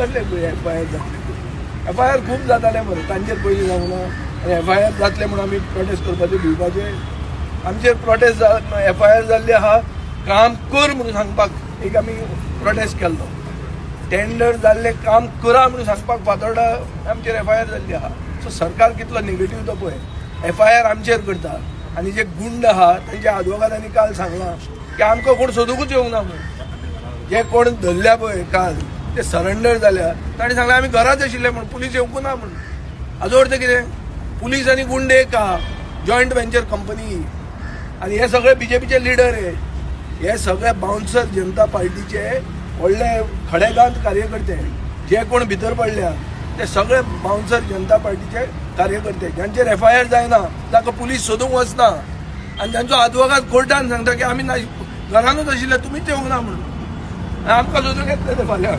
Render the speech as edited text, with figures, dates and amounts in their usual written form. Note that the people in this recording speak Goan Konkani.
कसले एफ I R जातले? एफ I R खूब जाताले मरे, तांचेर पयलीं जावंक ना? आनी एफ I R जातले म्हणून आमी प्रोटेस्ट करपाचे भिवपाचे? आमचेर प्रोटेस्ट, एफ I R जाल्ली आहा, काम कर म्हणून सांगपाक एक आमी प्रोटेस्ट केल्लो. टेंडर जाल्ले काम करा म्हणून सांगपाक फातोर्डा आमचेर एफ I R जाल्ली आहा. सो सरकार कितलो नेगेटीव तो पळय. एफ I R आमचेर करता आनी जे गुंड आहा तांच्या आदवोगादांनी काल सांगलां की आमकां कोण सोदूंकूच येवंक ना म्हणून. जे कोण धरल्या पळय काल, ते सरेंडर जाल्या. तांणी सांगलें, आमी घराच आशिल्ले म्हूण, पुलीस येवंकू ना म्हणून. हाजो अर्थ कितें? पुलीस आनी गुंडे एक आहा, जॉयंट वेंचर कंपनी. आनी हे सगळे बीजेपीचे लिडर हे. हे सगळे बाउन्सर, जनता पार्टीचे व्हडले खडेगांत कार्यकर्ते. जे कोण भितर पडल्या ते सगळे बाउन्सर, जनता पार्टीचे कार्यकर्ते. ज्यांचेर एफ I R जायना ताका पुलीस सोदूंक वचना आनी जांचो आदवोगाद कोर्टान सांगता की आमी घरानूच आशिल्ले, तुमीच येवंक ना म्हणून, आनी आमकां सोदूंक येतले ते फाल्यां.